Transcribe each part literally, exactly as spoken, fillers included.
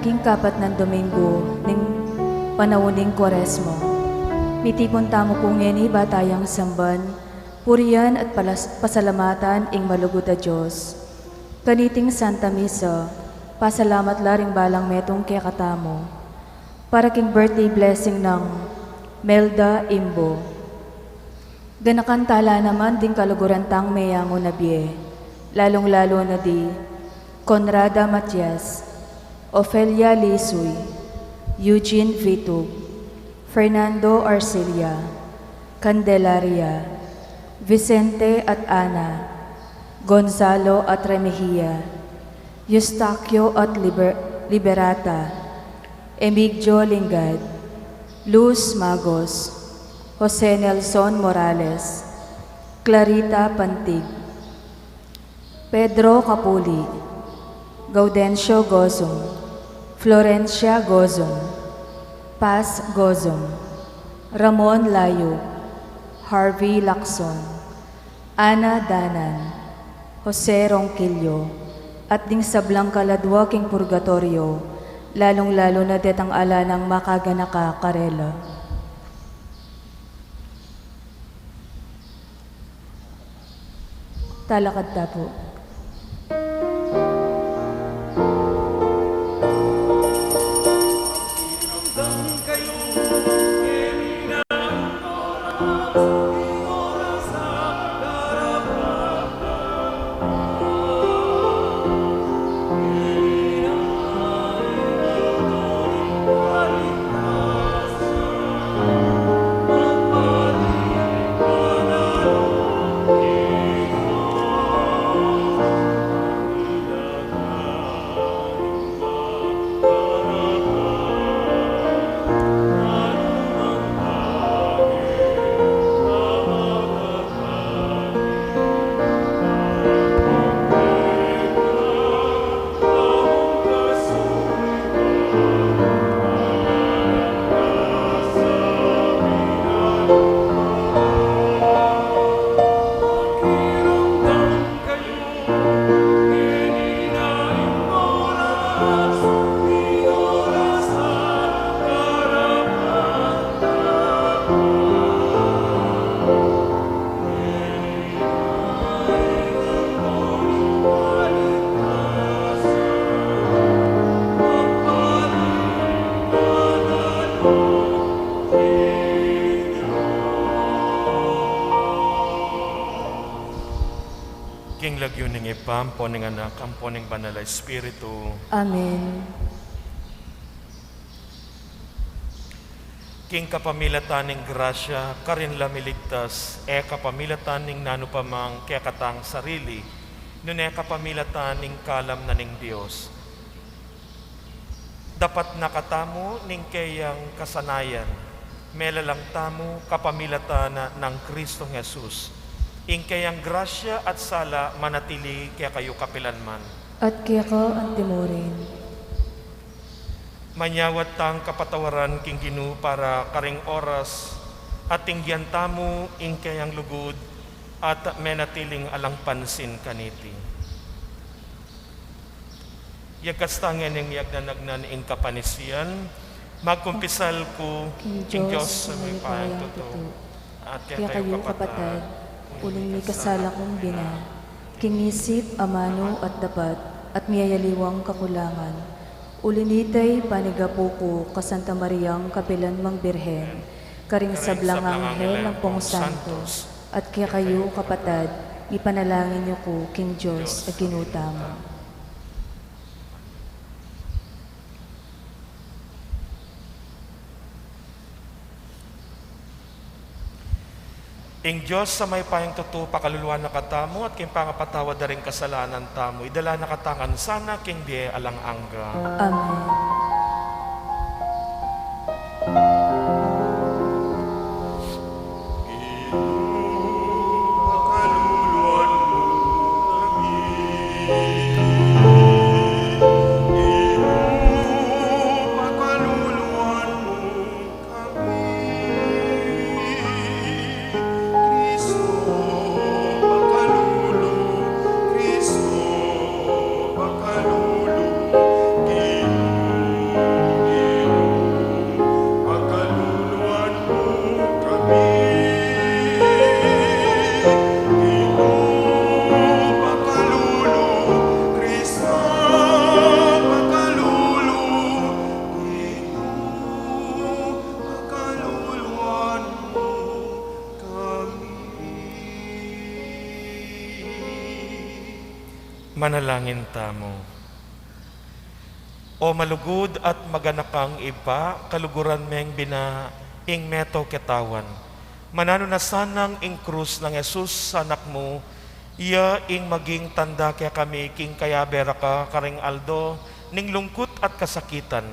King kapat nang Domingo ning panaun ning Kuaresma, mitipun tamu pu ngeni ba tayang samban, purian at palas-, pasalamatan ing malugud a Dios. Kaniting Santa Misa, pasalamat la ring balang metung kekatamu para king birthday blessing nang Melda Imbo. Ganakan tala naman ding kaluguran tang meyangu na bie, lalung-lalu na di Conrada Matias, Ofelia Lisuy, Eugene Vitug, Fernando Arcilla, Candelaria, Vicente at Ana, Gonzalo at Remejia, Eustaquio at Liber-, Liberata, Emigdio Lingad, Luz Magos, Jose Nelson Morales, Clarita Pantig, Pedro Capuli, Gaudencio Gozum, Florencia Gozum, Paz Gozum, Ramon Layo, Harvey Lacson, Ana Danan, Jose Ronquillo, at ding sablang kaladua king purgatorio, lalung-lalu na detang ala nang makaganaka karela. Talakad ta pu. King lagyu ning Ibpa, ampo ning Anak, ampo ning Banal a Espiritu. Amen. King kapamilatan ning grasya, karin la miligtas, e kapamilatan ning nanu pa mang kekatang sarili, nune kapamilatan ning kalam na ning Dios. Dapat na katamu ning keyang kasanayan, melalang tamu kapamilatan nang Kristong Jesus. Ing keyang grasya at sala manatili kekayu kapilanman. At keka antimurin. Manyawad tang kapatawaran king Ginu para karing oras, at tinggian tamu ing keyang lugud, at menatiling alang pansin kaniti. Yagkas ta ngening miyagnanagnan ing kapanisian, magkumpisal ku king Dios a mayupayang tutu, at kekayu kapatad, uling mikasala kung bina, king isip, amanu, at dapat, at miyayaliwang kakulangan. Uli nita, panigapu ku ka Santa Mariang kapilan mang Birhen, karing sablang anghel ampong santo, at kekayu kapatad, ipanalangin yu ku king Dios a Ginu tamu. Ing Dios a mayupayang tutu pakaluluan na katamu at king pangapatawad da ring kasalanan tamu, idala na katamu ngan sana king bie alang angga. Amen. Panalangin tamu. O malugud at maganakang Ibpa, kaluguran meng bina ing meto ketawan. Mananu na sanang ing krus nang Jesus, Anak mu, iya ing maging tanda kekami king kayabe ra ka karing aldo ning lungkut at kasakitan.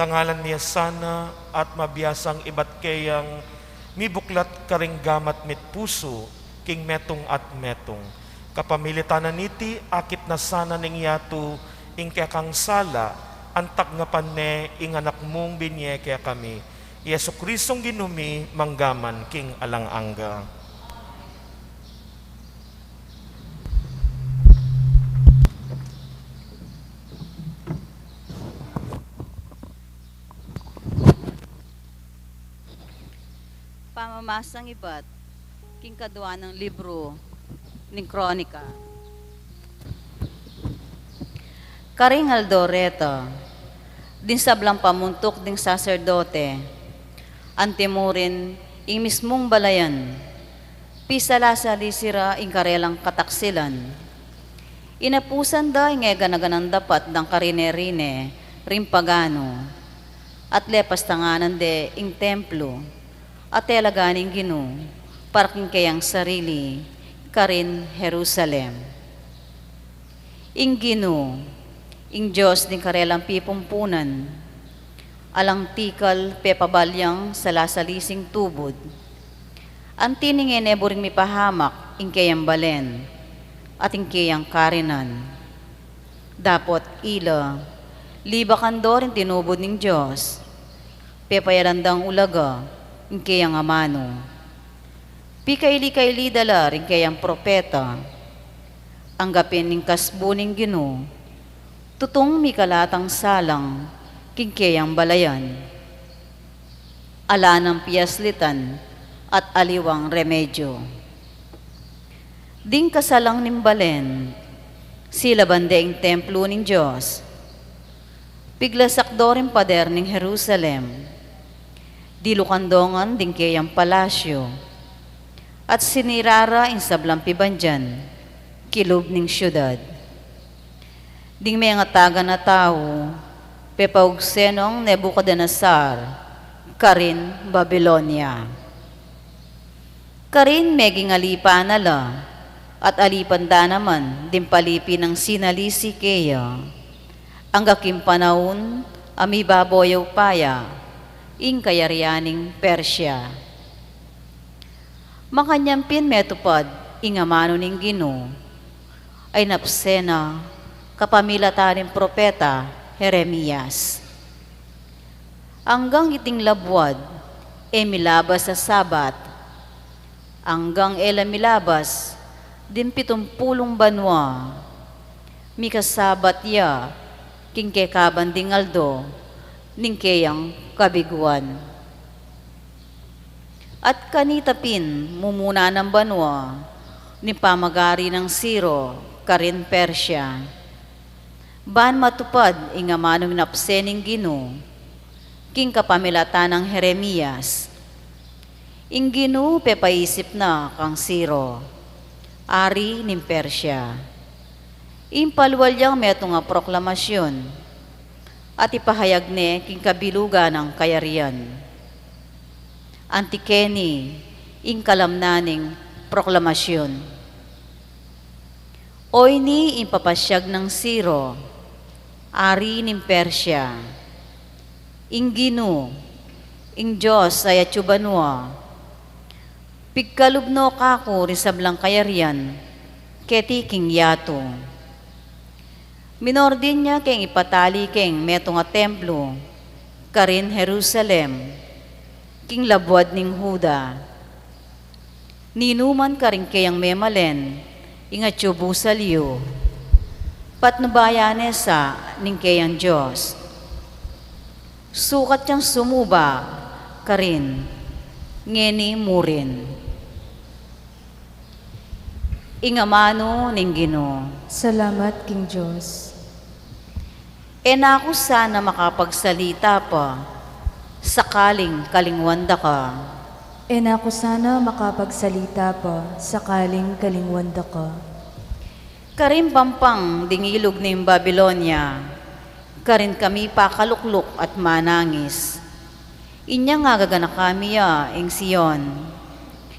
Tangalan mi ya sana at mabiasang ibat keyang mibuklat karing gamat mit pusu king metung at metung. Kapamilatan na niti, akit na sana ning yatu ing kekang sala, antak nga pane ing Anak mung binie kekami, Jesucristong Ginu mi, manggaman king alang angga. Pamamasang ibat king kadua nang libru ning Kronika. Karing aldo reta, ding sablang pamuntuk ding saserdote, anti mu rin ing mismung balayan, pisalasalisi ra ing karelang kataksilan. Inapusan da ing e gana-ganang dapat dang karine-rine ring paganu, at lepastanganan de ing templo, at e laga ning Ginu para king keyang sarili karin Jerusalem. Ing Ginu, ing Dios ding karelang pipumpunan, alang tikal pepabalyang salasalising tubud. Anti ning e ne buring mipahamak ing keyang balen at ing keyang karinan. Dapot ila, libakan do ring tinubud ning Dios, pepayalan dang ulaga ing keyang amanu. Pikaili-kaili da la ring keyang propeta, angga pin ing kasbu ning Ginu, tutung mikalatang salang king keyang balayan. Ala nang piaslitan at aliwang remedyu. Ding kasalang ning balen, silaban de ing templo ning Dios. Piglasak do ring pader ning Jerusalem. Dilukan do ngan ding keyang palasyu, at sinira ra ing sablang pibandian kilub ning siudad. Ding mengatagan a tau, pepaugse nong Nebucodenesar karin Babilonia. Karin meging alipan na la, at alipan da naman ding palipi nang sinalisi keya, angga king panaun a mibaboyaw pa ya ing kayarian ning Persia. Makanyan pin metupad ing amanu ning Ginu a inapse na kapamilatan ning propeta Jeremias. Anggang iting labuad e milabas a Sabat, anggang e la milabas ding pitumpulung banua, mikasabat ya king kekaban ding aldo ning keyang kabiguan. At kanita pin mumuna nang banua ning pamagari nang Ciro karin Persia, ban matupad ing amanung inapse ning Ginu king kapamilatan nang Jeremias. Ing Ginu pepaisip na kang Ciro, ari ning Persia. Ipalual yang metung a proklamasyun, at ipahayag ne king kabilugan nang kayarian. Anti keni ing kalamnan ning proklamasyun. Oyni ing papasyag nang Ciro, ari ning Persia. Ing Ginu, ing Dios a atyu banua, pigkalub no kaku ring sablang kayarian keti king yatu. Minordin ya keng ipatali keng metung a templo karin Jerusalem, king labuad ning Juda. Ninuman karing keyang memalen ing atyu busal yu, patnubayan ne sa ning keyang Dios. Sukat yang sumuba karin ngeni murin. Ing amanu ning Ginu. Salamat king Dios. E na ku sana makapagsalita pa, sakaling kalingwan da ka. E na ku sana makapagsalita pa, sakaling kalingwan da ka. Karin pampang ding ilug ning Babilonia, karin kami pakalukluk at manangis. Inya ngagaganaka mi ya ing Sion.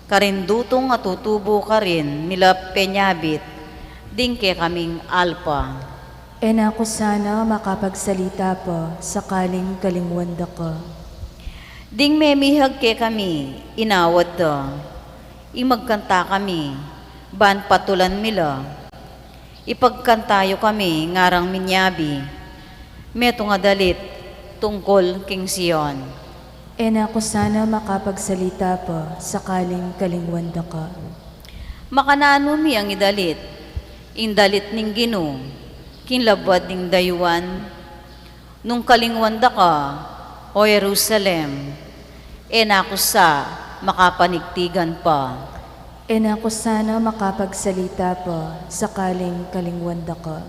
Karin dutung a tutubu karin mila penyabit ding kekaming alpa. E na ku sana makapagsalita pa sakaling kalingwan da ka. Ding memihag kekami, inawad da. Ing magkanta kami, ban patulan mi la. Ipagkanta yu kami, ngarang minyabi, metung a dalit tungkul king Sion. E na ku sana makapagsalita pa sakaling kalingwan da ka. Makananu mi ang idalit, ing dalit ning Ginu, king labad ning dayuan? Nung kalingwan da ka, O Jerusalem, e na ku sa makapanigtigan pa. E na ku sana makapagsalita pa sakaling kalingwan da ka.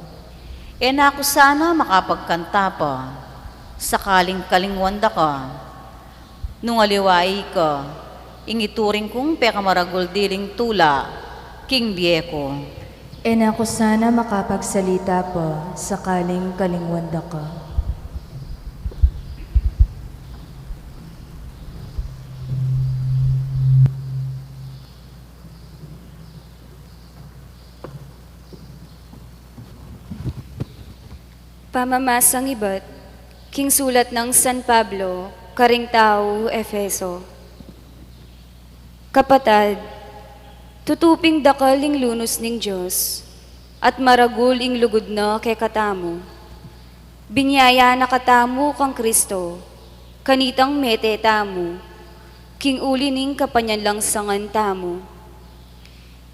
E na ku sana makapagkanta pa sakaling kalingwan da ka. Nung aliwa ika, ing ituring kung pekamaragul diling tula king bie ku. E na ku sana makapagsalita pa sakaling kalingwan da ka. Pamamasang ibat king sulat nang San Pablo karing tau Efeso. Kapatad, tutu ping dakal ing lunus ning Dios, at maragul ing lugud na kekatamu. Binie ya na katamu kang Kristo, kanitang mete tamu, king uli ning kapanyanlangsangan tamu.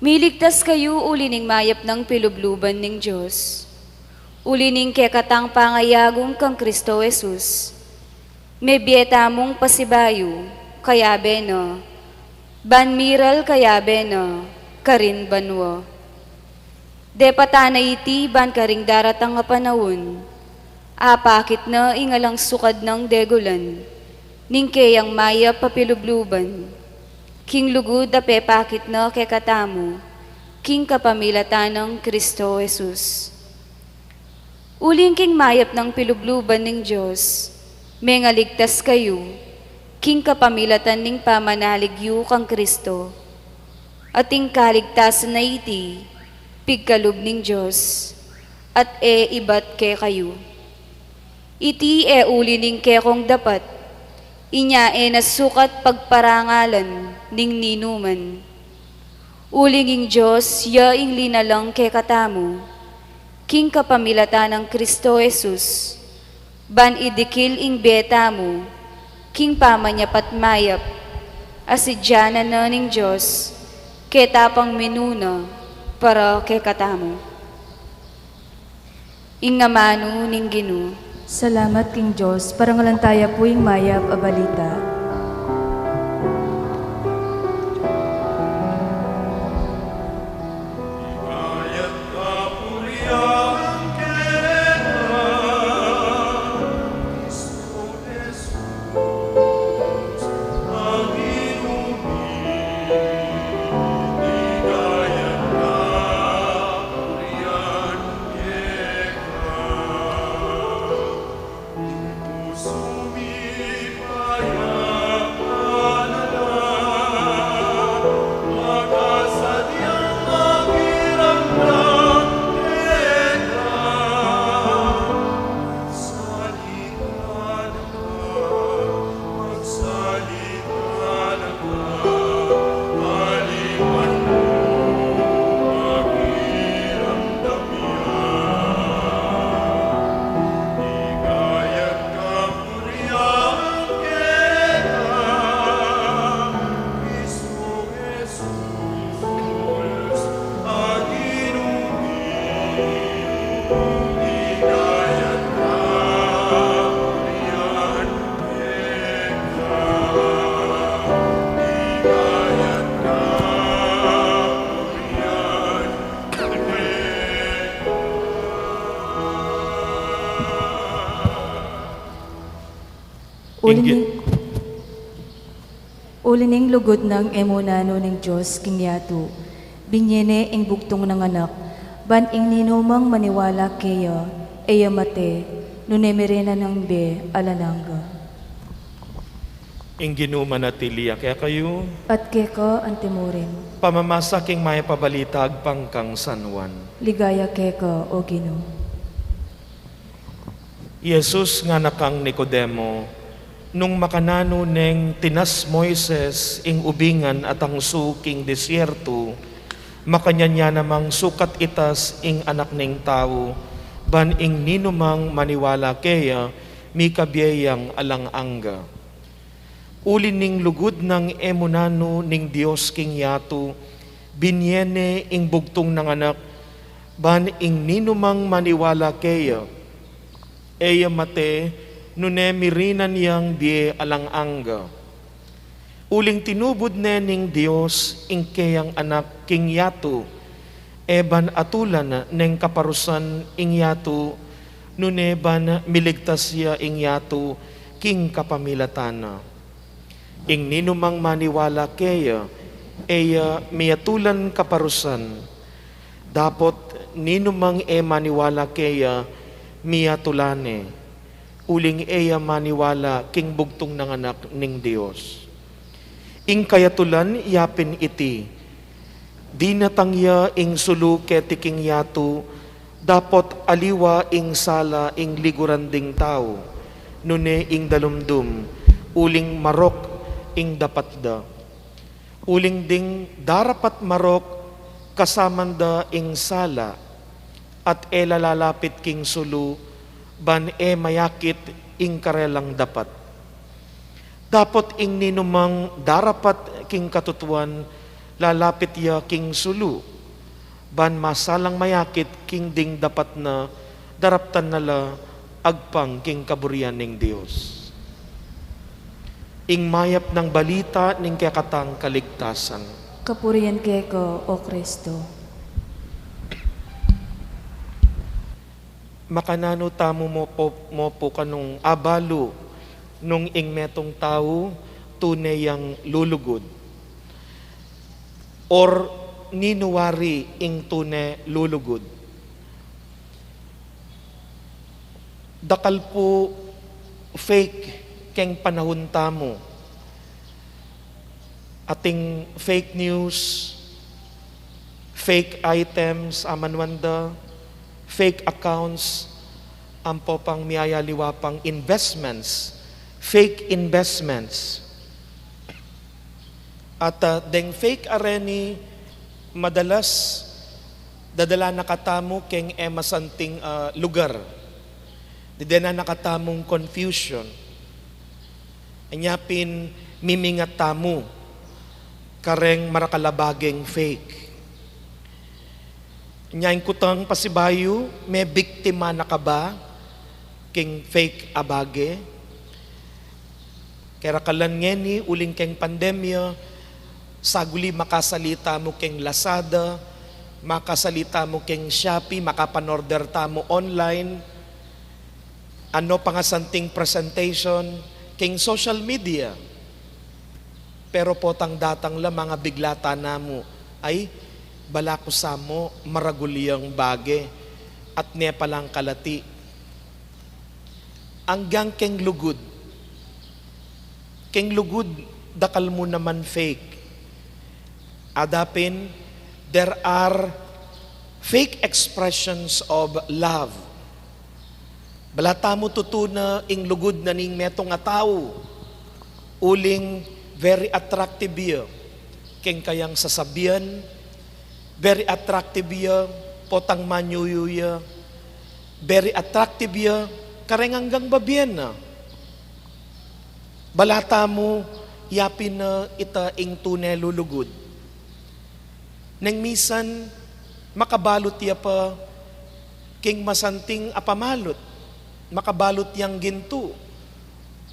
Miligtas kayu uli ning mayap nang pilubluban ning Dios, uli ning kekatang pangayagung kang Kristo Jesus. Mebie tamung pasibayu, kayabe na, ban miral kayabe na karin banua. Depatan na iti ban karing daratang a panaun, apakit na ing alang sukad nang degulan ning keyang mayap a pilubluban, king lugud a pepakit na kekatamu king kapamilatan nang Kristo Jesus. Uling king mayap nang pilubluban ning Dios, mengaligtas kayu king kapamilatan ning pamanalig yu kang Kristo. At ing kaligtasan a iti pigkalub ning Dios, at e ibat kekayu. Iti e uli ning kekong dapat, inya e na sukat pagparangalan ning ninuman. Uling ing Dios ya ing linalang kekatamu king kapamilatan nang Kristo Jesus, ban idikil ing bie tamu king pamanyapat mayap, a sidyanan na ning Dios keta pang minuna para kekatamu. Ing amanu ning Ginu. Salamat king Dios. Parangalan taya pu ing mayap a balita. Uli ning, uli ning lugud nang e mu nanu ning Dios king yatu, binie ne ing bugtung nang anak, Ban ing ninumang maniwala keya, e ya mate, nune mirinan yang bie alang angga. Ing Ginu manatili ya kekayu. At keka antimurin. Pamamasa king mayap a balita agpang kang San Juan. Ligaya keka, O Ginu. Jesus ngana kang Nicodemo, nung makananu neng tinas Moises ing ubingan a tangsu king desierto, makanyan ya namang sukat itas ing Anak ning Tau, ban ing ninumang maniwala keya, mikabie yang alang angga. Uli ning lugud nang e mu nanu ning Dios king yatu, binie ne ing bugtung nang Anak, ban ing ninumang maniwala keya, e ya mate, nune mirinan yang bie alang angga. Uling tinubud ne ning Dios ing keyang Anak king yatu, e ban atulan neng kaparusan ing yatu, nune ban miligtas ya ing yatu king kapamilatan na. Ing ninumang maniwala keya, e ya miatulan kaparusan. Dapot ninumang e maniwala keya, miatulan ne, uling e ya maniwala king bugtung nang Anak ning Dios. Ing kayatulan ya pin iti: Dinatang ya ing sulu keti king yatu, dapot aliwa ing sala ing liguran ding tau, nune ing dalumdum, uling marok ing dapat da. Uling ding darapat marok, kasaman da ing sala, at e la lalapit king sulu, ban e mayakit ing karelang dapat. Dapot ing ninumang darapat king katutuan, lalapit ya king sulu, ban masalang mayakit king ding dapat na, daraptan na la agpang king kaburian ning Dios. Ing mayap nang balita ning kekatang kaligtasan. Kapurian keka, O Kristo. Makananu tamu mopo, mopo kanung abalu nung ing metung tau tune yang lulugud? Or ninu wari ing tune lulugud? Dakal pu fake keng panahun tamu. Ating fake news, fake items, amanuan da, fake accounts, ampo pang miyayaliwa pang investments, fake investments. At, ah, deng fake a reni, madalas dadala na katamu keng e masanting, ah, lugar. Didinan na katamung confusion. Anya pin mimingat tamu kareng marakal a bageng fake. Anya ing kutang pasibayu, mebiktima na ka ba king fake a bage? Karakalan ngeni uling keng pandemya, saguli makasalita mu keng Lazada, makasalita mu keng Shopee, makapanorder tamu online, ano pangasanting presentation keng social media. Pero potang datang la, mangabigla ta namu, ay, balaku sa mu maragul yang bage at ne palang kalati. Anggang keng lugud. Keng lugud, dakal mu naman fake. Adapin, there are fake expressions of love. Bala tamu tutuna ing lugud na ning metung a tau, uling very attractive ya keng kayang sasabian, very attractive ya potang manyuyu ya, very attractive ya kareng anggang babien na. Bala tamu yapin na ita ing tune lulugud. Neng misan, makabalut ya pa king masanting a pamalut, makabalut yang gintu.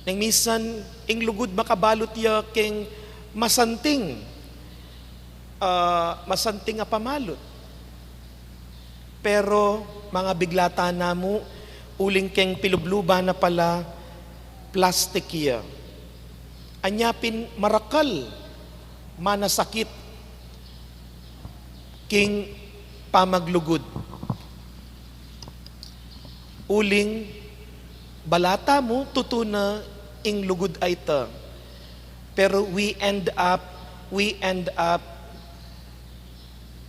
Neng misan, ing lugud makabalut ya king masanting, ah, masanting a pamalut. Pero, mangabigla ta namu, uling keng pilubluban na pala, plastik ya. Anya pin marakal, manasakit king pamaglugud. Uling bala tamu, tutu na ing lugud a ita. Pero we end up, we end up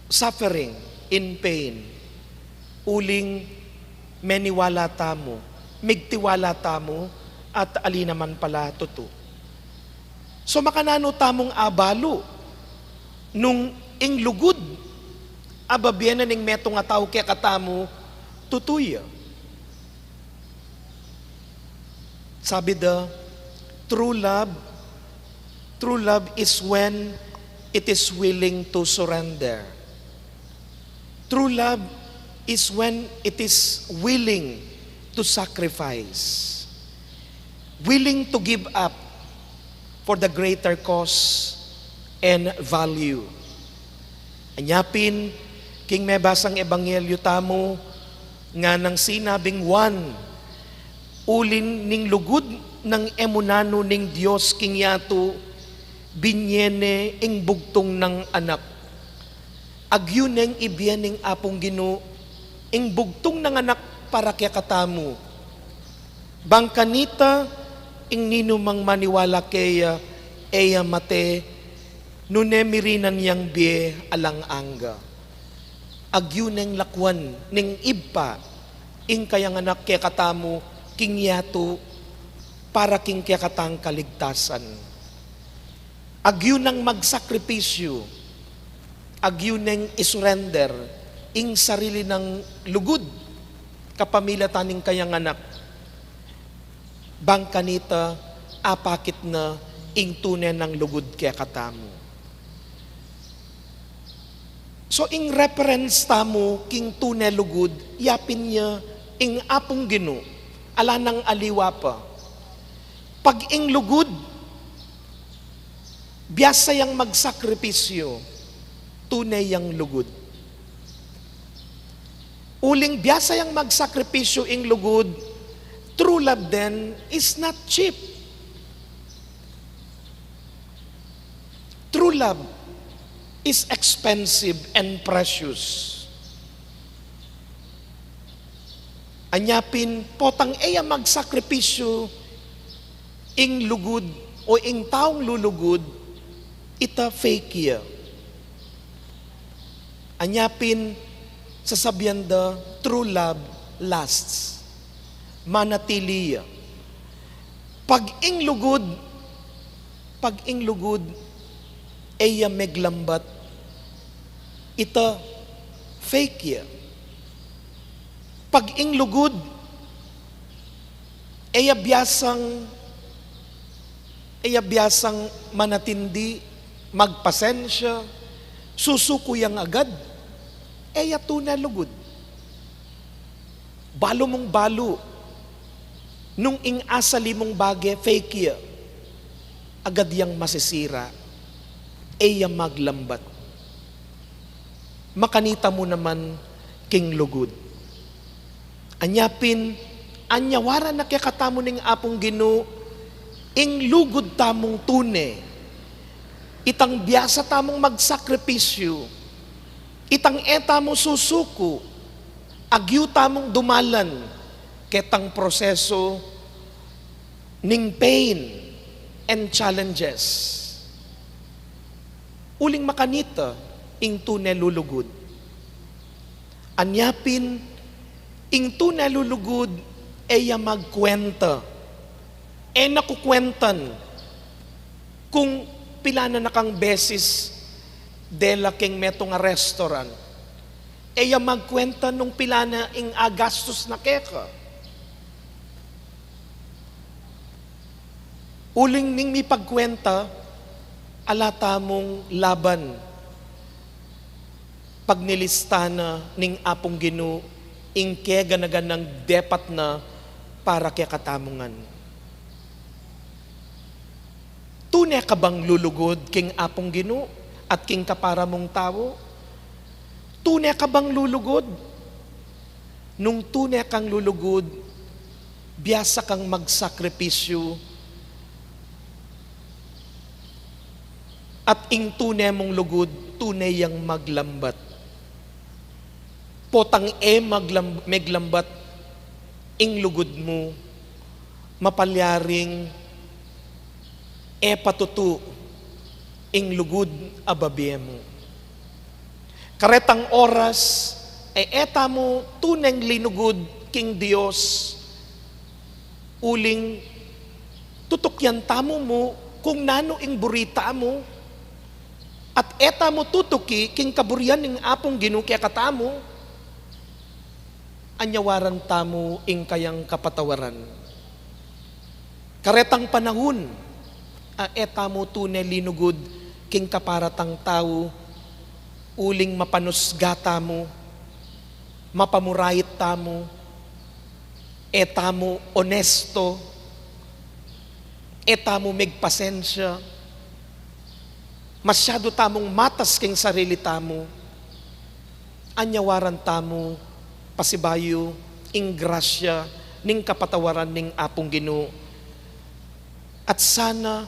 suffering in pain. Uling meniwala tamu, migtiwala tamu, at ali naman pala tutu. So, makananu tamung abalu nung ing lugud a bibie na ning metung a tau kekatamu, tutu ya? Sabi da, true love, true love is when it is willing to surrender. True love is when it is willing to sacrifice, willing to give up for the greater cause and value. Anya pin, king mebasang ebanghelyu tamu, nganang sinabing Juan, uli ning lugud nang e mu nanu ning Dios king yatu, binie ne ing bugtung nang anak. Agyu neng ibie ning Apung Ginu ing bugtung nang anak para kekatamu, bang kanita ing ninumang maniwala keya e ya mate, nune mirinan yang bie alang angga. Agyu neng lakwan ning Ibpa ing kayang anak kekatamu king yatu para king kekatang kaligtasan. Agyu nang magsakripisyu, agyu neng isurrender ing sarili nang lugud kapamilatan ning kayang anak, bang kanita apakit na ing tune nang lugud kekatamu. So, ing reference tamu king tune lugud, yapin ya ing Apung Ginu, ala nang aliwa pa. Pag ing lugud, biasa yang magsakripisyu, tune yang lugud. Uling biasa yang magsakripisyu ing lugud, true love then is not cheap. True love is expensive and precious. Anya pin, potang e ya magsakripisyu ing lugud o ing taung lulugud, ita fake ya. Anya pin, sasabian da, true love lasts. Manatili ya. Pag ing lugud, pag ing lugud e ya meglambat, ita fake ya. Pag ing lugud e ya biasang, e ya biasang manatindi, magpasensya, susuku yang agad, e ya tune lugud. Balu mung balu, nung ing asali mung bage fake ya, agad yang masisira, e ya maglambat. Makanita mu naman king lugud. Anya pin, anyawaran na kekatamu ning Apung Ginu ing lugud tamung tune. Itang biasa tamung magsakripisyu, itang e tamu susuku, agyu tamung dumalan ketang proseso ning pain and challenges. Uling makanita ing tune lulugud. Anya pin, ing tune lulugud e ya magkuenta. E na kukuentan kung pilan na kang beses dela king metung a restaurant. E ya magkuenta nung pilan na ing agastus na keka. Uling ning mipagkuenta, ala tamung laban pag nilista na ning Apung Ginu ing keganaganang depat na para kekatamu ngan. Tune ka bang lulugud king Apung Ginu at king kapara mung tau? Tune ka bang lulugud? Nung tune kang lulugud, biasa kang magsakripisyu, at ing tune mung lugud, tune yang maglambat. Potang e maglam-, meglambat, Ing lugud mu, mapalyaring e patutu ing lugud a babie mu. Karetang oras, e, e tamu tuneng linugud king Dios, uling tutukian tamu mu kung nanu ing buri tamu, at e tamu tutuki king kaburian ning Apung Ginu kekatamu, anyawaran tamu ing kayang kapatawaran. Karetang panahun, a, e tamu tune linugud king kapara tang tau, uling mapanusga tamu, mapamurait tamu, e tamu onesto, e tamu megpasensya, masyadu tamung matas king sarili tamu, anyawaran tamu pasibayu ing grasya ning kapatawaran ning Apung Ginu. At sana,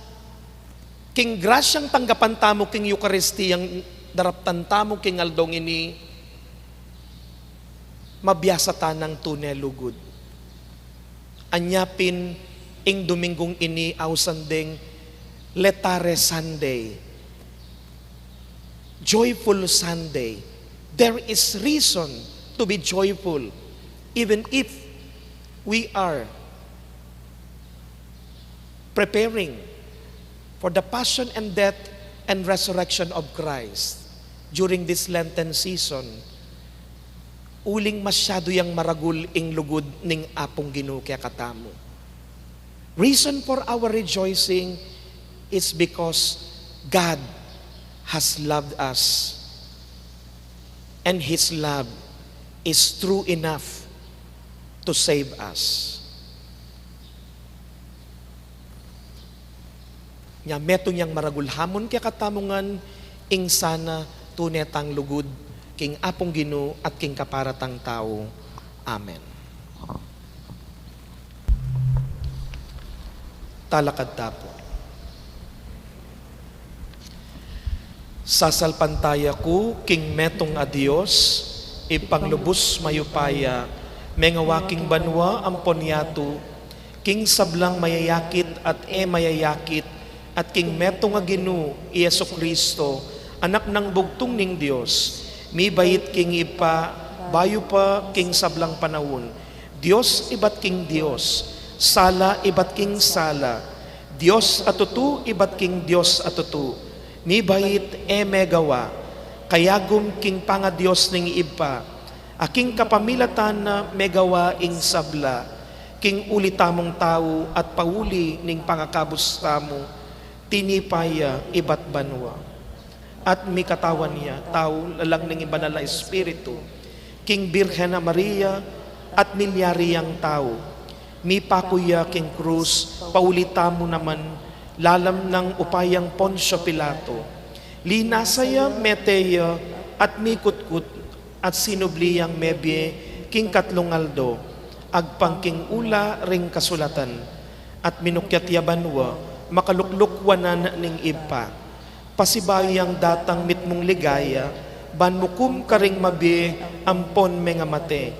king grasyang tanggapan tamu king Eukaristiyang daraptan tamu king aldong ini, mabiasa tanang tune lugud. Anya pin ing Dominggung ini ausan deng Laetare Sunday, Joyful Sunday. There is reason to be joyful, even if we are preparing for the passion and death and resurrection of Christ during this Lenten season. Uling masyadu yang maragul ing lugud ning Apung Ginu kekatamu. Reason for our rejoicing is because God has loved us, and His love is true enough to save us. Nya metung yang maragul hamun kekatamu ngan, ing sana tune tang lugud king Apung Ginu at king kapara tang tau. Amen. Talakad ta pu. Sasalpantaya ku king metung a Dios, Ibpang lubus mayupaya, mengawa king banua ampon yatu, king sablang mayayakit at e mayayakit, at king metung a Ginu i Jesucristo, Anak nang bugtung ning Dios, mibait king Ibpa, bayu pa king sablang panaun, Dios ibat king Dios, sala ibat king sala, Dios a tutu ibat king Dios a tutu, mibait e megawa, kayagum king pangadios ning Ibpa, a king kapamilatan na megawa ing sabla, king uli tamung tau at pauli ning pangakabus tamu, tinipa ya ibat banua. At mikatawan ya tau lalang ning Banal a Espiritu, king Birhen a Maria, at milyari yang tau. Mipaku ya king krus, pauli tamu naman, lalam nang upayang Poncio Pilato. Linasa ya, mete ya, at mikutkut, at sinubli yang mebie king katlung aldo, agpang king ula ring kasulatan, at minukyat ya banua, makalukluk wanan ning Ibpa. Pasibayu yang datang mitmung ligaya, ban mukum karing mabie ampon mengamate,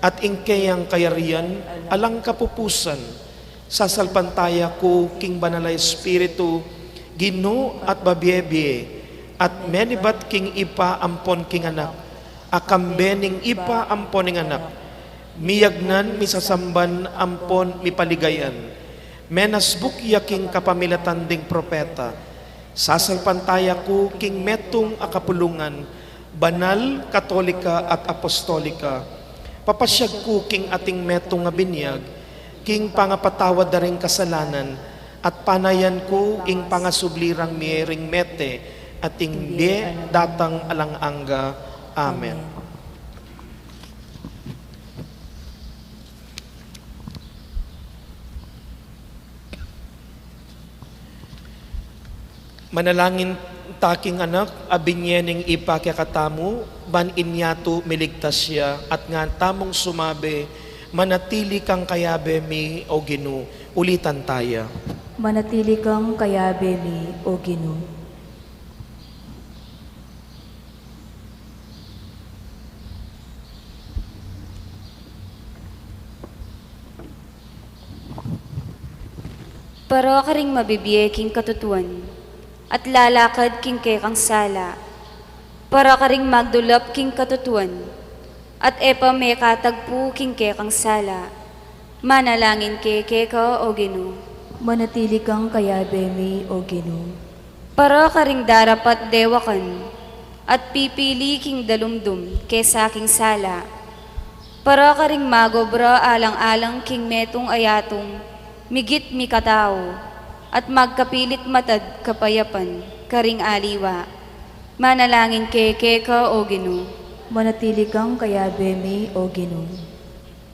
at ing keyang kayarian alang kapupusan. Sasalpantaya ku king Banal a Espiritu, Ginu at babie-bie, at menibat king Ibpa ampon king Anak, a kambe ning Ibpa ampon ning Anak, miyagnan, misasamban ampon mipaligayan. Menasbuk ya king kapamilatan ding propeta. Sasalpantaya ku king metung a kapulungan, banal, katolika, at apostolika. Papasyag ku king ating metung a binyag, king pangapatawad da ring kasalanan, at panayan ku ing pangasubli rang mie ring mete, at ing bie datang alang angga. Amen. Manalangin ta king Anak a binie ning Ibpa kekatamu, ban inyatu miligtas ya, at ngan tamung sumabi, "Manatili kang kayabe mi, O Ginu." Ulitan taya. Manatili kang kayabe mi, O Ginu. Para karing mabibie king katutuan, at lalakad king kekang sala. Para karing magdulap king katutuan, at e pa mekatagpu king kekang sala. Manalangin ke keka, O Ginu. Manatili kang kayabe mi, O Ginu. Para karing darapat dewakan, at pipili king dalumdum kesa king sala. Para karing magobra alang-alang king metung a yatung migit mikatau, at magkapilit matad kapayapan karing aliwa. Manalangin ke keka, O Ginu. Manatili kang kayabe mi, O Ginu.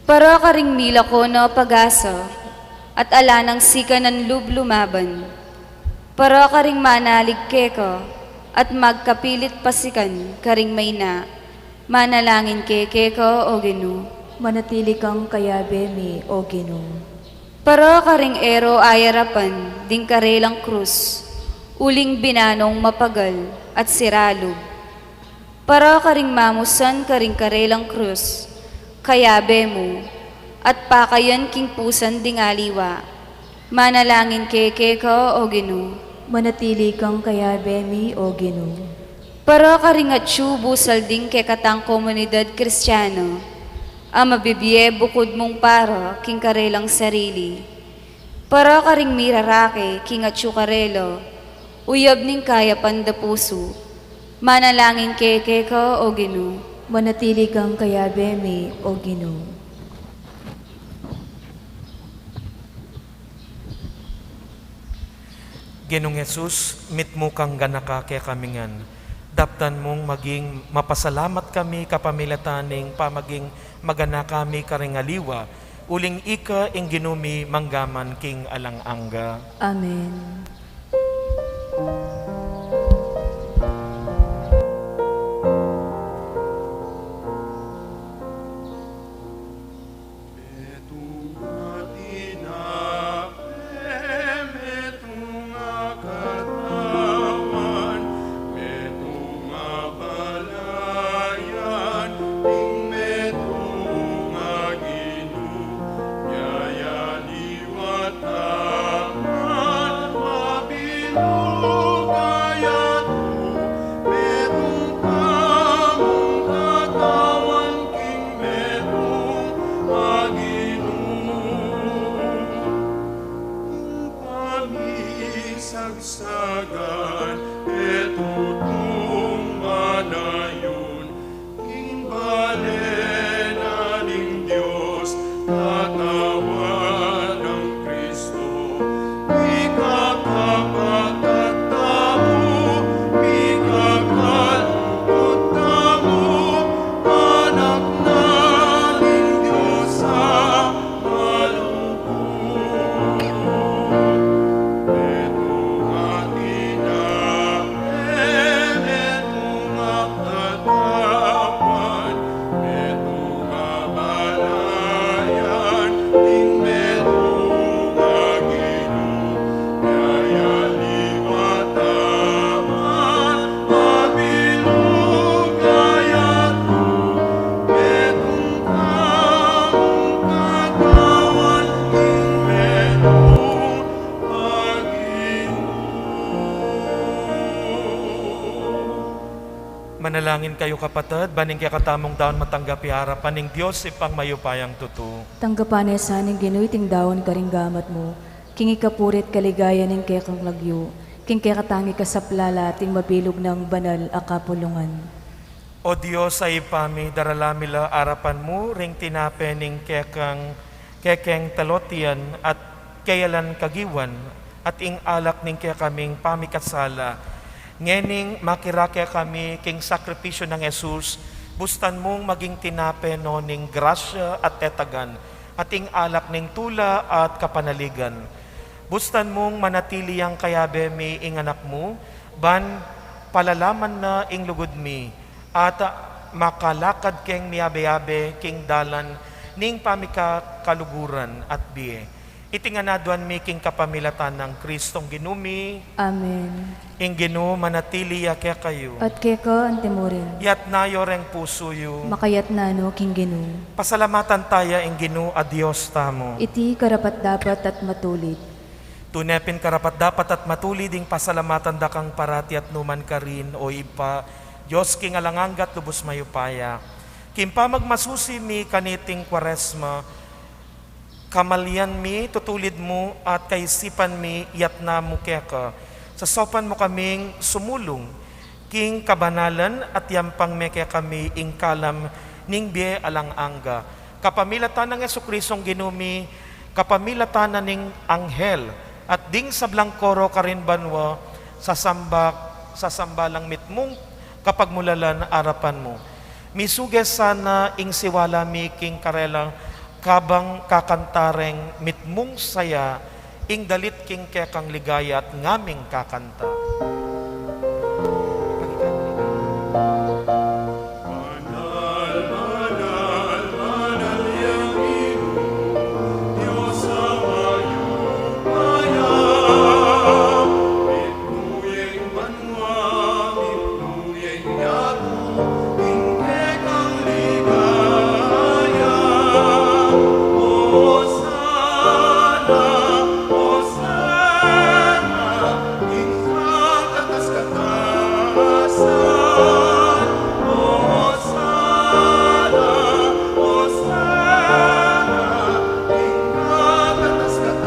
Para karing milako na pag-asa, at ala nang sikanan lub lumaban. Para karing manalig keka, at magkapilit pasikan karing maina. Manalangin ke keka, O Ginu. Manatili kang kayabe mi, O Ginu. Para karing e ro ayarapan ding karelang krus, uling binanong mapagal at sira lub. Para karing mamusan karing karelang krus, kayabe mu, at pakayan king pusan ding aliwa. Manalangin ke keka, O Ginu. Manatili kang kayabe mi, O Ginu. Para karing atyu busal ding kekatang komunidad Kristiana, a mabibie bukud mung para king karelang sarili. Para karing mirarake king atyu karela, uyab ning kayapan da pusu. Manalangin ke keka, O Ginu. Manatili kang kayabe mi, O Ginu. Ginung Jesus, mitmu kang ganaka kekami ngan. Daptan mung maging mapasalamat kami kapamilatan ning pamaging maganaka mi karing aliwa, uling ika ing Ginu mi manggaman king alang angga. Amen. Metung a tinape, metung a katawan, metung a balayan, ing metung a Ginu, miyayaliwat taman, mabilug a yatu, metung tamung katawan king metung a Ginu. Ing pamisagsagan e tutung manayun, king bale na ning Dios, katawan nang Kristo, mikakapatad tamu, mikakalugud tamu, anak na ning Dios a malugud. Metung a tinape, metung a katawan, metung a balayan, ing metung a Ginu, miyayaliwat taman, mabilug a yatu, metung tamung katawan, ing metung a Ginu. Manalangin kayu, kapatad, ban ing kekatamung daun matanggap ya arapan ning Dios Ibpang mayupayang tutu. Tanggapan na sa ning Ginu iting daun karing gamat mu, king ikapuri't kaligayan ning kekang lagyu, king kekatang ikasaplala at ing mabilug nang banal a kapulungan. O Dios a Ibpa mi, daralan mi la arapan mu ring tinape ning kekang, kekeng talotian at keyalan kagiwan, at ing alak ning kekaming pamikasala. Ngening makirake kami king sakripisyu nang Jesus, bustan mung maging tinape no ning grasya at tetagan, at ing alak ning tula at kapanaligan. Bustan mung manatili yang kayabe mi ing Anak mu, ban palalaman na ing lugud mi, at makalakad keng miyabe-yabe king dalan ning pamikakaluguran at bie. Iti ngan aduan mi king kapamilatan nang Kristong Ginu mi. Amen. Ing Ginu manatili ya kekayu. At keka antimurin. Yatna yu reng pusu yu. Makayatna no king Ginu. Pasalamatan taya ing Ginu a Dios tamu. Iti karapat-dapat at matulid. Tune pin karapat-dapat at matulid ing pasalamatan da kang parati at nukarin man, O Ibpa, Dios king alang angga at lubus mayupaya. King pamagmasusi mi kaniting Kuaresma, kamalian mi, tutulid mu at kaisipan mi, iyatas mu keka. Sasaupan mu kaming sumulung king kabanalan at yampang me kekami ing kalam ning bie alang angga. Kapamilatan nang Jesucristong Ginu mi, kapamilatan na ning anghel, at ding sablang koro karin banua, sasamba, sasamba lang mitmung kapagmulalan arapan mu. Misuge sana ing siwala mi king karela, kabang kakanta reng mitmung saya, ing dalit king kekang ligaya at ngaming kakanta. Banal, banal, banal yang Ginu, Dios a mayupaya, mitmu ya ing banua, mitmu ya ing yatu, ing kekang ligaya. Hosana, Hosana, ing kakatas-katasan. Hosana, Hosana, ing kakatas-katasan.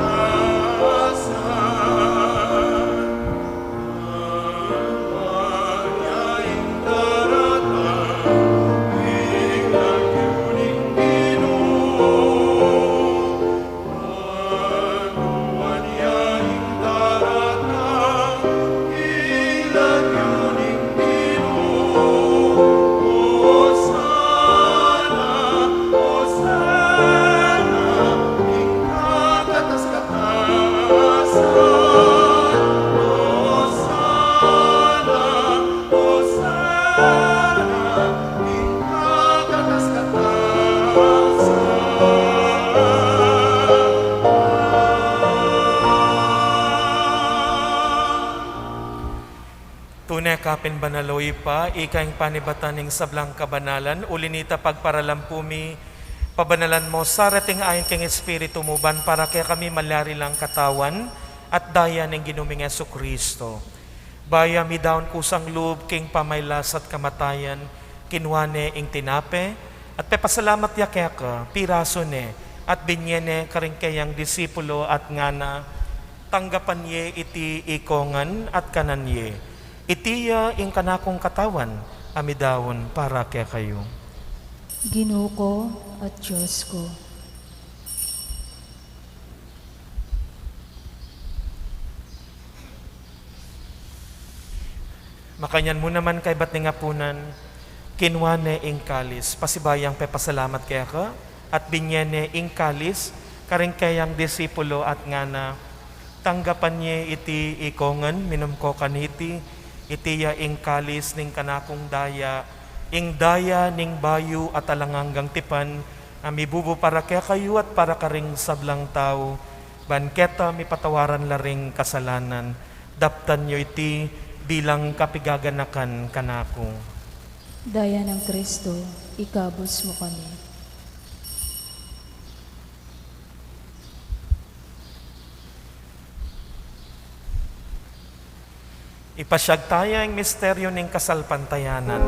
Tune ka pin banal, O Ibpa, ika ing panibatan ning sablang kabanalan, uli na nita pagparalampu mi, pabanalan mu sa reting ain king Espiritu mu ban para kekami malyari lang katawan at daya ning Ginu ming Jesucristo. Bayu ya midaun kusang lub king pamailas at kamatayan, kinua ne ing tinape, at pepasalamat ya keka, pirasu ne, at binie ne karing keyang disipulo at ngana, tanggapan ye iti ikongan at kanan ye. Iti ya ing kanakung katawan a midaun para kekayu. Ginu ku at Dios ku. Makanyan mu naman kaybat ning apunan, kinua ne ing kalis, pasibayu yang pepasalamat keka, at binie ne ing kalis karing keyang disipulo at ngana, tanggapan ye iti ikongan, minum ko kaniti, iti ya ing kalis ning kanakung daya, ing daya ning bayu at alang anggang tipan, a mibubu para kekayu at para karing sablang tau, ban keta mipatawaran la ring kasalanan. Daptan yu iti bilang kapigaganakan kanaku. Daya nang Kristo, ikabus mu kami. Ipasyag taya ing misteryu ning kasalpantayanan.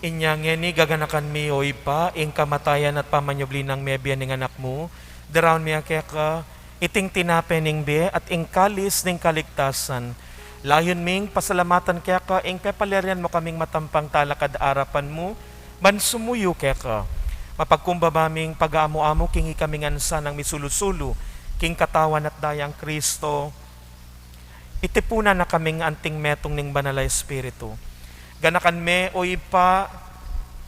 Inya ngeni gaganakan mi, O Ibpa, ing kamatayan at pamanyubli nang mebie ning Anak mu, daraun mi ya keka iting tinape ning bie at ing kalis ning kaligtasan. Layun ming pasalamatan keka ing pepalyarian mu kaming matampang talakad arapan mu, ban sumuyu keka. Mapagkumbaba ming pag-aamu-amu king ikami ngan sanang misulu-sulu king katawan at dayang Kristo, itipunan na kaming anting metung ning Banal a Espiritu. Ganakan me, o Ibpa,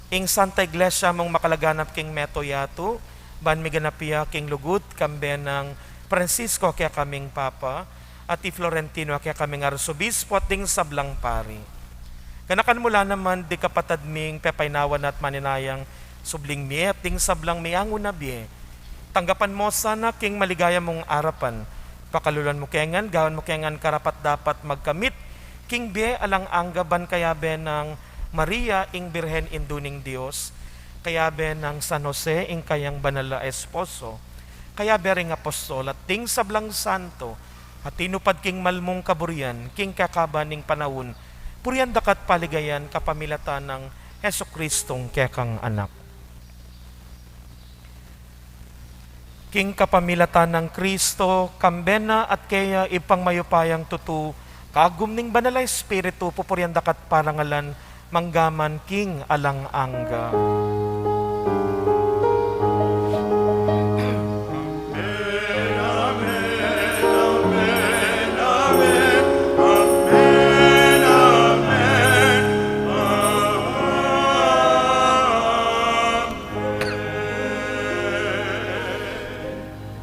ing Santa Iglesia mung makalaganap king mabilug a yatu, ban miganap ya king lugud, kambe nang Francisco a kekaming Papa, at i Florentino a kekaming Arsobispo at ding sablang pari. Ganakan mu la naman ding kapatad ming pepainawa na at maninayang subling mie at ding sablang miyanguna bie. Tanggapan mu sana king maligaya mung arapan. Pakaluluan mu ke ngan, gawan mu ke ngan karapat-dapat magkamit king bie alang angga ban kayabe nang Maria ing Birhen Indu ning Dios, kayabe nang San Jose ing kayang banal a esposo, kayabe ring apostol at ding sablang santo a tinupad king malmung kaburian king kekaba ning panaun, purian da ka at paligayan kapamilatan nang Jesucristong kekang Anak. King kapamilatan nang Kristo, kambe na at keya, Ibpang mayupayang tutu, kagum ning Banal a Espiritu, pupurian da ka at parangalan, manggaman king alang angga.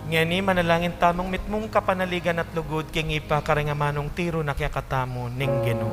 Ngeni, manalangin tamung mitmung kapanaligan at lugud king Ibpa karing amanung tiru na kekatamu ning Ginu.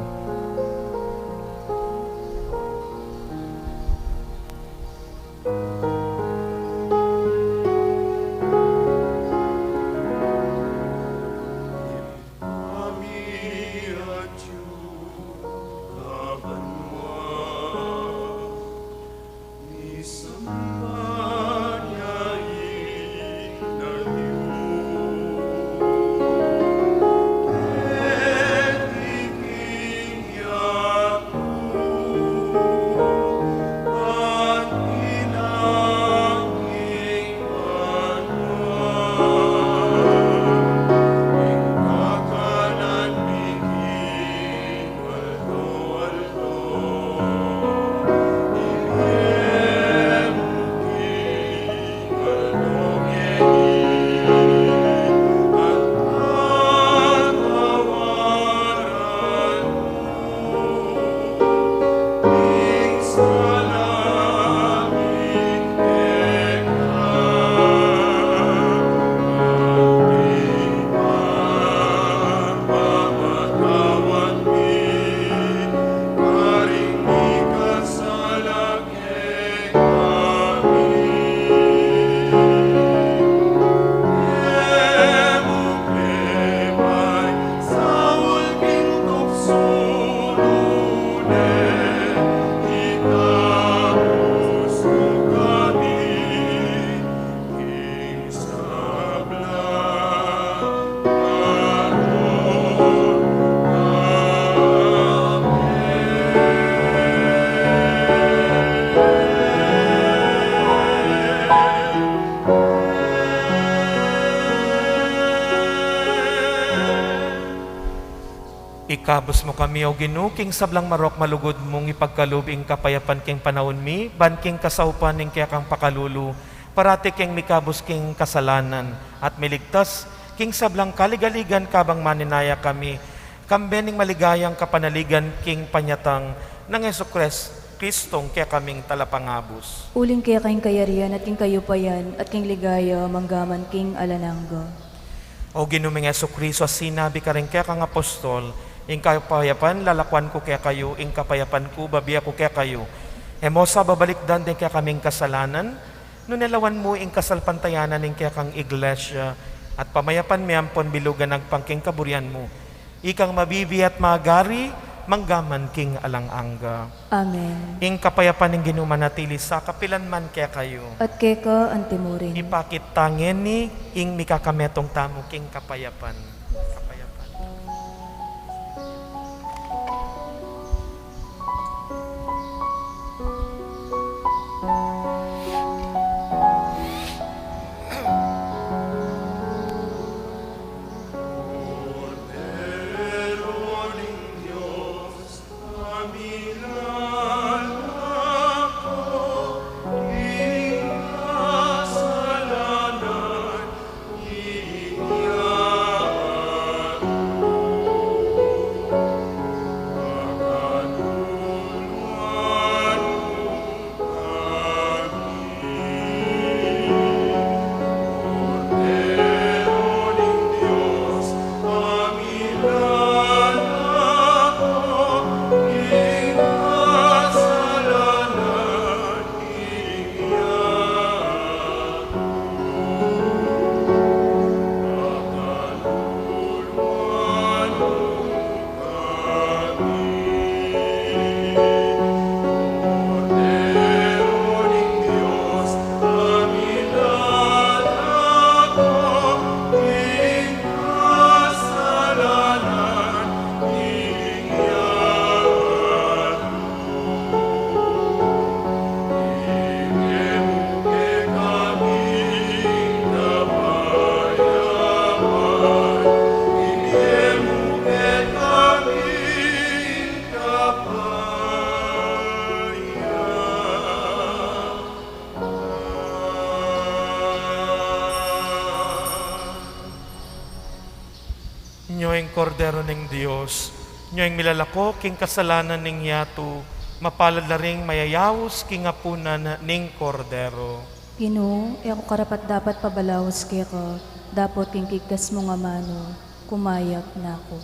Ikabus mu kami, O Ginu, king sablang marok malugud mung ipagkalub ing kapayapan king panaun mi, ban king kasaupan ning kekang pakalulu, parati keng mikabus king kasalanan, at miligtas king sablang kaligaligan kabang maninaya kami, kambe ning maligayang kapanaligan king panyatang nang Jesu Kres-, Kristong kekaming Talapangabus. Uling keka ing kayarian at ing kayupayan at ing ligaya manggaman king alang angga. O Ginu ming Jesu Kristo, a sinabi karing kekang apostol, ing kapayapan lalakuan ku kekayu, ing kapayapan ku babie ku kekayu. E mu sa babalikdan ding kekaming kasalanan, nune lawan mu ing kasalpantayanan ning kekang Iglesia, at pamayapan me ampon bilugan agpang king kaburian mu. Ikang mabibie at magari, manggaman king alang angga. Amen. Ing kapayapan ning Ginu manatili sa kapilan man kekayu. At keka anti mu rin. Ipakit ta ngeni ing mikakametung tamu king kapayapan. Kapayapan. Ing Kordero ning Dios, nya ing milalako king kasalanan ning yatu, mapalad la ring mayayaus king apunan ning Kordero. Ginu, e ku karapat-dapat pabalaus keka, dapot king kigkas mung amanu, kumayap na ku.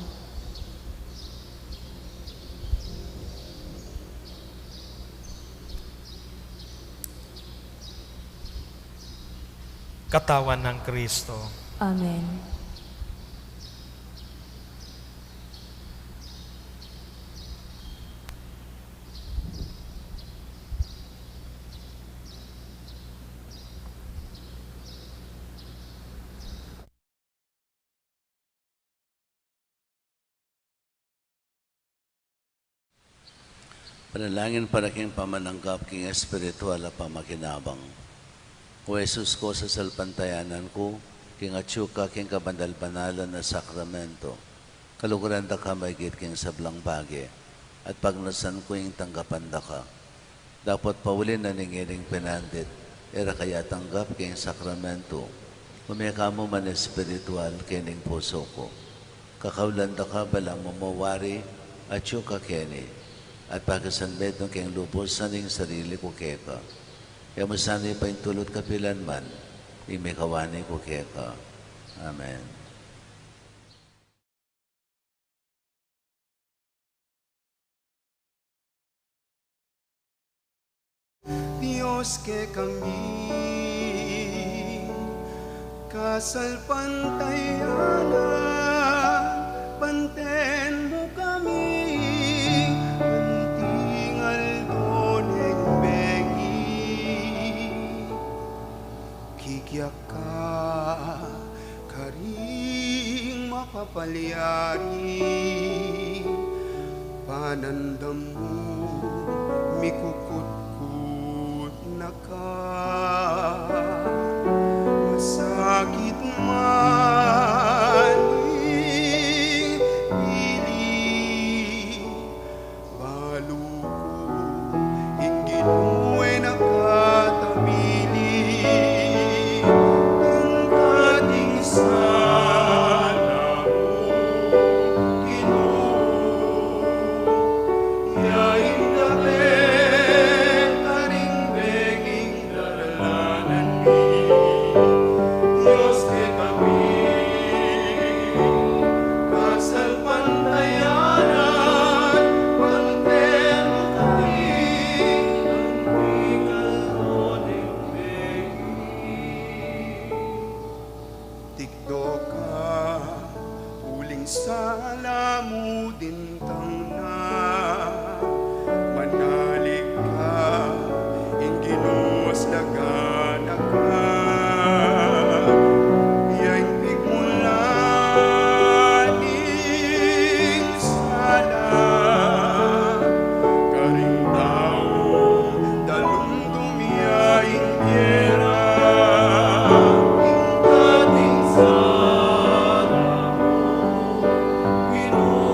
Katawan nang Kristo. Amen. Panalangin para king pamananggap king espiritual a pamakinabang. O Jesus ku, sasalpantayanan ku king atyu ka king kabanal-banalan a sakramento. Kaluguran da ka maigit king sablang bage, at pagnasan ku ing tanggapan da ka. Dapot pauli na ning ining penandit, e ra ka ya tanggap king sakramento, ume ka mu man espiritual kening pusu ku. Kakaulan da ka balang mamawari, atyu ka keni, at pakisanmetung keng lubus ing sarili ku keka. E mu sana ipaintulut kapilan man ing mikawani ku keka. Amen. Dios kekami, kasalpantayanan, banten mu kami, anting aldo neng bengi. Kikyak ka karing mapapalyari, panandam mu mikukutkut na ka. Masakit man ing piling, balu ku ing Ginu e na ka tabili, ing kating sala mu, Ginu, ya ing dalan karing benging daralanan mi. Dios kekami, kasalpantayanan, banten mu kami, anting aldo neng bengi. Tikdo ka uling sala mu dintang na, manalig ka, ing Ginu aslagan na ka. Ya ing pigmulan ning sala karing tau, dalum dumia ing bie ra, ing kating sala mu, Ginu,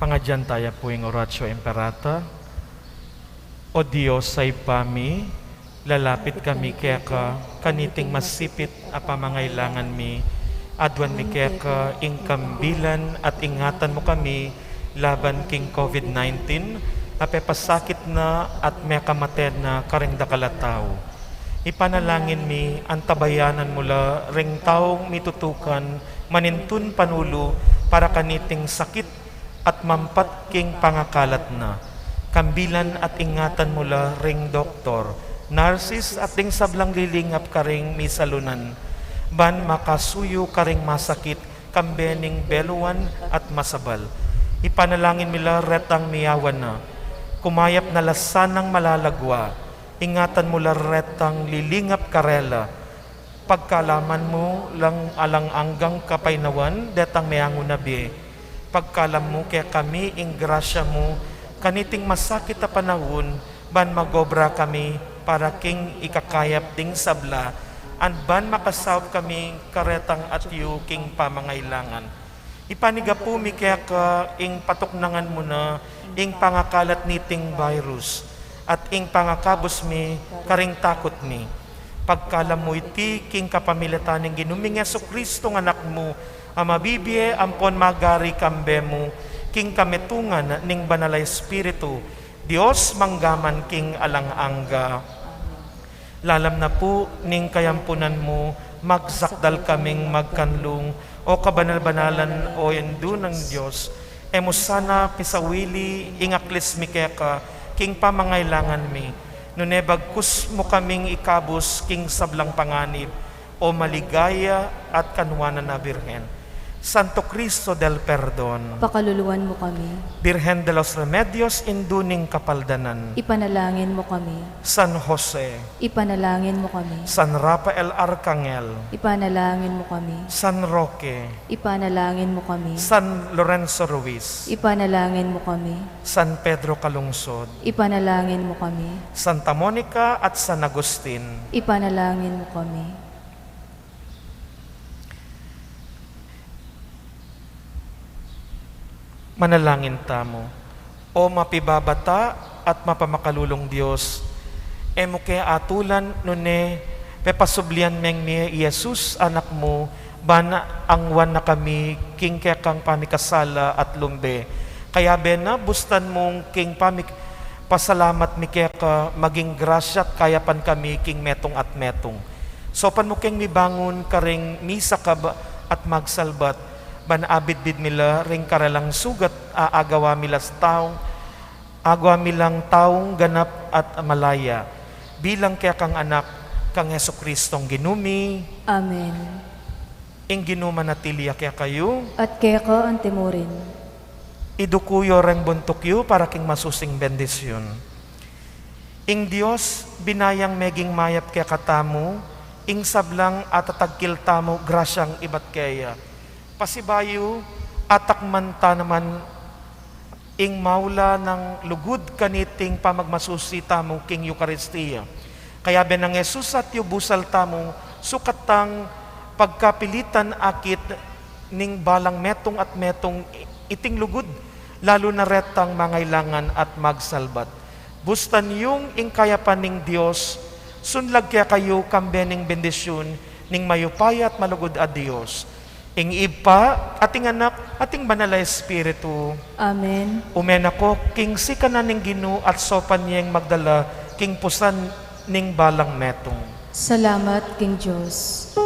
Pangadyan taya pu ing Oratio Imperata. O Dios a Ibpa mi, lalapit kami keka, kaniting masipit a pamangailangan mi, aduan mi keka ing kambilan at ingatan mu kami laban king COVID nineteen, a pepasakit na at mekamate na karing dakal a tau. Ipanalangin mi, antabayanan mu la ring taung mitutukan manintun panulu para kaniting sakit at mampat king pangakalat na. Kambilan at ingatan mu la ring doktor, narsis at ding sablang lilingap karing misalunan, ban makasuyu karing masakit kambe ning beluan at masabal. Ipanalangin mi la retang miyawan na, kumayap na la sanang malalagua. Ingatan mu la retang lilingap karela. Pagkaluban mu lang alang anggang kapaynawan detang meangu na bie. Pagkaluban mu kekami ing grasya mu kaniting masakit a panaun, ban magobra kami para king ikakayap ding sabla, at ban makasaup kami karetang atyu king pamangailangan. Ipanyawad mi keka ing patuknangan mu na ing pangakalat niting virus, at ing pangakabus mi karing takut mi. Pagkaluban mu iti king kapamilatan ning Ginu ming Jesucristo, ing Anak mu, a mabibie ampon magari kambe mu, king kametungan ning Banal a Espiritu, Dios mangga man king alang angga. Lalam na pu ning kayampunan mu, magsakdal kaming magkanlung, O kabanal-banalan, O Indu ning Dios, e mu sana pisawili ing aklis mi keka king pamangailangan mi, nune bagkus mu kaming ikabus king sablang panganib, O maligaya at kanuanan a Birhen. Santo Cristo del Perdon. Pakaluluan mu kami. Birhen de los Remedios, Indu ning Kapaldanan. Ipanalangin mu kami. San Jose. Ipanalangin mu kami. San Rafael Arcangel. Ipanalangin mu kami. San Roque. Ipanalangin mu kami. San Lorenzo Ruiz. Ipanalangin mu kami. San Pedro Calungsod. Ipanalangin mu kami. Santa Monica at San Agustin. Ipanalangin mu kami. Manalangin tamu. O mapibabata at mapamakalulung Dios, e mu ke atulan nune pepasublian meng mie i Jesus, Anak mu, ban angwan na kami king kekang pamikasala at lumbe. Kayabe na bustan mung king pamik-, pasalamat mi keka maging grasya at kayapan kami king metung at metung. Saupan mu keng mibangun karing misakab at magsalbat, ban abidbid mi la ring karelang sugat a agawa mi las taung, agawa mi lang taung ganap at malaya, bilang kekang anak, kang Jesucristong Ginu mi. Amen. Ing Ginu manatili ya kekayu. At keka antimurin. Iduku yu reng buntuk yu para king masusing bendisyun. Ing Dios, binayang meging mayap kekatamu, ing sablang atatagkil tamu grasyang ibat keya. Pasibayu, atakman ta naman ing maula nang lugud kaniting pamagmasusi tamu king Eukaristia. Kayabe nang Jesus, atiu busal tamu, sukat tang pagkapilitan akit ning balang metung at metung iting lugud, lalu na retang mangailangan at magsalbat. Bustan yung ing kayapan ning Dios, sunlag kekayu kambe ning bendisyun ning mayupaya at malugud a Dios. Ing Ibpa, at ing Anak, at ing Banal a Espiritu. Amen. Ume na ko king sikanan ning Ginu at saupan yeng magdala king pusan ning balang metung. Salamat king Dios.